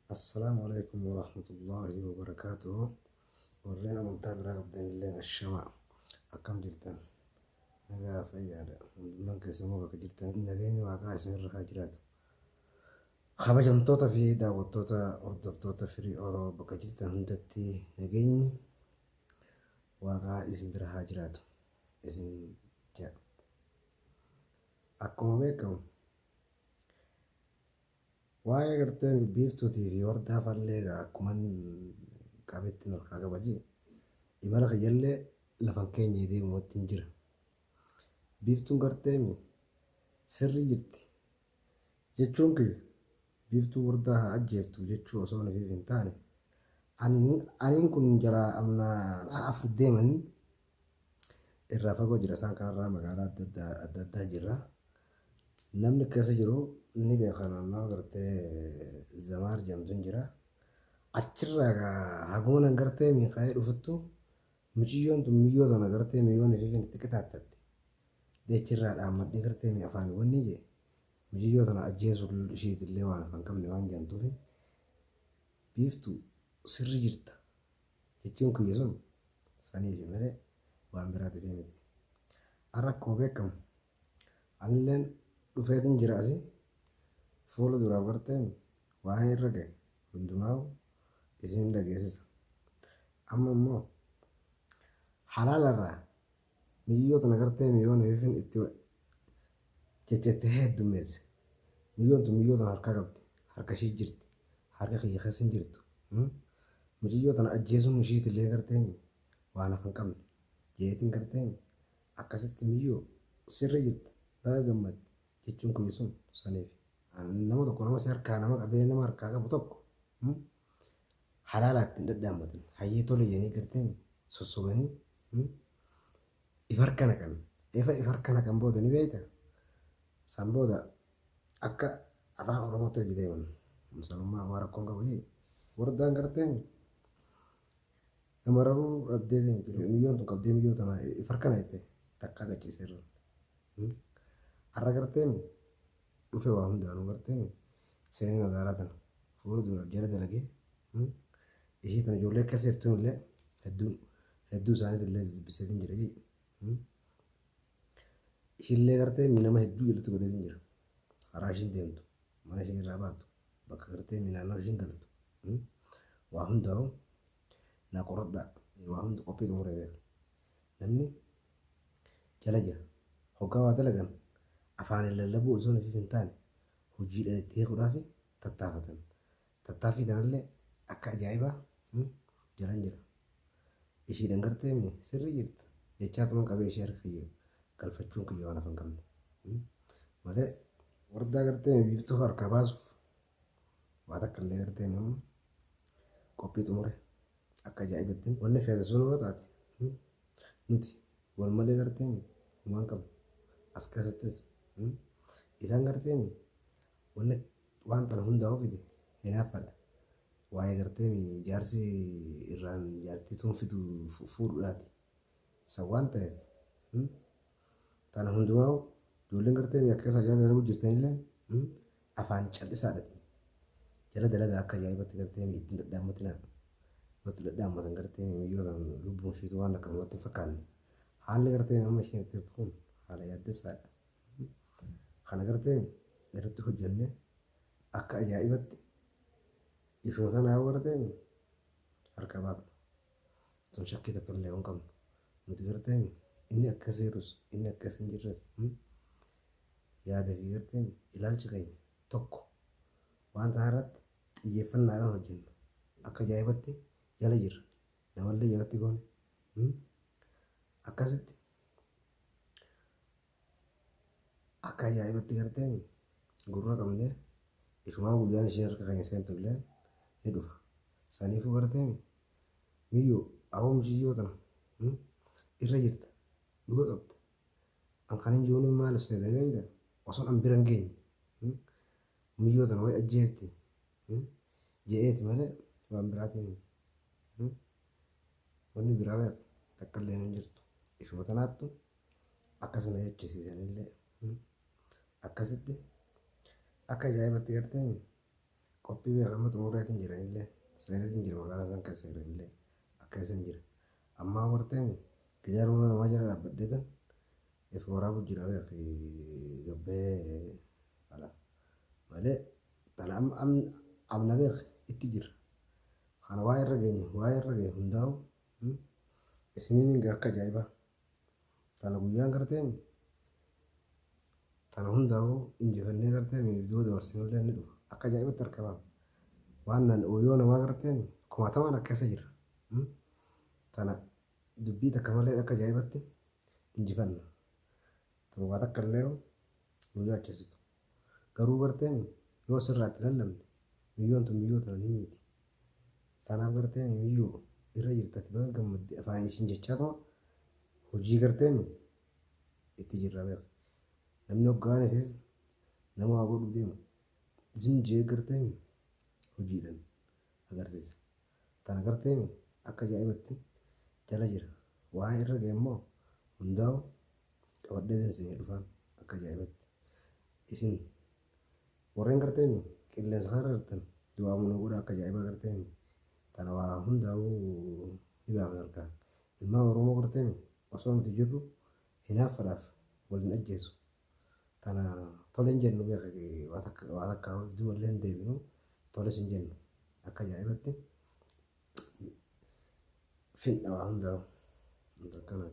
Assalaamu alaikum warahmatullaahi wabarakaatuhu. Warreen amantaa biraa qabdan illee ashama, akkam jirtan? Nagaa fayyaadha? Hundummaan keessammoo bakka jirtan nageenyi Waaqaa isinirra haa jiraatu. Kabajamtoota fi daawwattoota, hordoftoota Firii Oroo, bakka jirtan hundatti nageenyi Waaqaa isin bira haa jiraatu isin jedha. Akkuma beekamu, waa'ee gartee Biiftuutii fi Wardaa fallee egaa akkuman qabetti harkaa qaba jee imala kiyyallee lafan keenya deemumatti hin jira. Biiftuun gartee sirrii jirti jechuun kiyya Biiftuu Wardaa haa ajjeeftu jechuu osoo nufiif hin taane, aniin kun jalaa amna 4:00 deemanii irraa fagoo jira, isaan kanarraa magaalaa adda addaa jirra. Namni keessa jiru ni beeka, naannoo gartee Zamaar jedhamtuun jira. Achirraa haguma nan gartee miiqa'ee dhufuttu muciyyoon tun miyyoo tana gartee miyyoon ifiifin itti qixaattatte. Dheechirraa dhaammadhee gartee mi afaan wanni jee muciyyoo tana ajjeesuu ishiitillee waan afaan qabne waan jedhamtuufi Biiftuu sirri jirta jechuun kiyya sun saniifi malee waan biraatiif miti. Har'a akkuma beekamu anilleen dhufeetin jira asii fuula duraaf gartee waa'ee irra gahe hundumaa'u isin dhageessisa. Amma immoo halaalarraa miyyoo tana gartee miyyoon ifin itti ceccettee heddummeesse. Miyyoon tun miyyoo tana harkaa qabdi. Harka ishii jirti. Harka kiyya keessa hin jirtu. Muciyyoo tana ajjeesuun ishiitillee gartee waan hafa hin qabne. Jeetiin gartee akkasitti miyyoo sirri jirta, baga gammadde jechuun kiyya sun saniif. Nama tokko, nama si harkaa nama qabee, nama harkaa qabu tokko halaalaatti hin dhadhaammatan. Hayyee tole jedhanii gartee sossobanii if harka naqan. Ifa if harka naqan booda ni beekta. San booda akka afaan Oromootti hojii deeman. Musalummaa homaa rakkoon qabu jee. Wardaan gartee nama raruu dhabdee deemti. Miyyoon tun qabdee miyyoo tana if harka naqxe takkaa qaccise irra. Har'a gartee dhufe waa hundaanuu gartee seenee magaalaa tana fuula duraaf jala dalagee ishii tana ijoollee keessa jirtuun illee hedduun hedduu isaaniitu illee dubbiseetiin jira jee. Ishillee gartee nama hedduu jalatti godheetiin jira. Karaa ishiin deemtu, mana ishiin irraa baatu, bakka gartee naannoo ishiin galtu. Waa hundaa'u na qoradhaa. Waa hunda qophii xumuree beeka. Namni jala jira. Hoggaa waa dalagan afaaniin lallabuu osoo nuuf hin taane hojiidhaan itti hiikuudhaaf tattaafatan. Tattaaffii tanallee akka ajaa'ibaa jalan jira. Ishiidhaan gartee sirrii jirta jechaa tuman qabee ishee harka kiyya galfachuun kiyya waan hafa hin qabne. Malee Wardaa gartee Biiftuu harkaa baasuuf waa takka illee gartee amma qophii xumure akka ajaa'ibatti wanni feete sun yoo taate, nuti wal malee gartee homaa hin qabnu. As keessattis isaan gartee wanni waan tana hundaa fide hinaaffadha. Waa'ee gartee jaarsi irraan jaartii tun fidu fuudhuudhaati. San waan ta'eef tana hundumaa ijoolleen gartee akka isaa jala dalaguu jirtanillee afaan cal'isaadhati. Jala dalagaa akka ajaa'ibatti gartee ittiin dhadhaammatinaa. Yoo itti dhadhaammatan gartee miyyoo lubbuun ishiitu waan akka namatti hin fakkaanne. Haalli gartee amma isheen itti jirtu kun haala yaaddessaadha. Kana gartee irratti hojjennee akka ajaa'ibatti ishuma sana yoo gartee harka baafna. Sun shakkii takka illee hin qabnu. Nuti gartee inni akkas jirus, inni akkas hin jirres, yaada fi gartee ilaalchi keenya tokko waan ta'an irratti xiyyeeffannaadhaan hojjennu. Akka ajaa'ibatti jala jirra. Namallee jalatti goone. Akkasitti akka ajaa'ibatti gartee gurra qabnee ishumaa guyyaan isheen harka keenya seentu illee ni dhufa. Saniifuu gartee miyyoo aboo muciyyoo tana irra jirta, dhuga qabda. An kan hin jiruun maal seetanii beekta, osoo an bira hin geenye miyyoo tana wayi ajjeefti je'eeti malee waan biraatii miti. Wanni biraa beeku takka illee hin jirtu. Ishuma tanaattu akkasuma jechisiisanillee akkasitti akka ajaa'ibatti gartee. Qophii beeka amma xumurreetiin jira illee seeneetiin jira magaalaa san keessa jira illee akka isan jira. Ammaa warteemi gidaara mana namaa jala dhaabbadhee tan if waraabu jira beek gabbee ala malee tana amna beek itti jira. Kana waa irra geenyu waa irra geenyu hundaa'u isiniin hin akka ajaa'ibaa. Tana guyyaan garteemi tana hundaa'u injifannee garteemi iddoo dabarsinullee ni dhufa. Akka ajaa'ibatti argama. Waan nan ooyoo namaa garteemi kumaatamaan akka isa jira. Tana dubbii takka malee akka ajaa'ibatti injifanna. Tana waa takka illee nu yaachisitu. Garuu garteemi yoo sirraatti lallabne miyyoon tun miyyoo tana ni miti. Tanaaf garteemi miyyoo irra jirtati baga gammadde afaan isin jechaa tuma hojii garteemi itti jirra beek. Namni hoggaaniif nama waa godhu deemu isin jee garteemi hojiidhaan agarsiisa. Tana garteemi akka ajaa'ibatti jala jira. Waan irra ga'e immoo hundaa'u qabadhee isin dhufaan akka ajaa'ibatti. Isin warreen garteemi qilleensa kana jirtan du'aa nu godha akka ajaa'ibaa garteemi. Tana waa hundaa'u ni baafna harkaa. Ilmaan Oromoo garteemi osoo nuti jirru hinaaffadhaaf waliin ajjeesu. Tana tole hin jennu beeka waa takka duuballee hin deebinu toles hin jennu akka ajaa'ibatti finna waa hundaa'u. Akkanaati.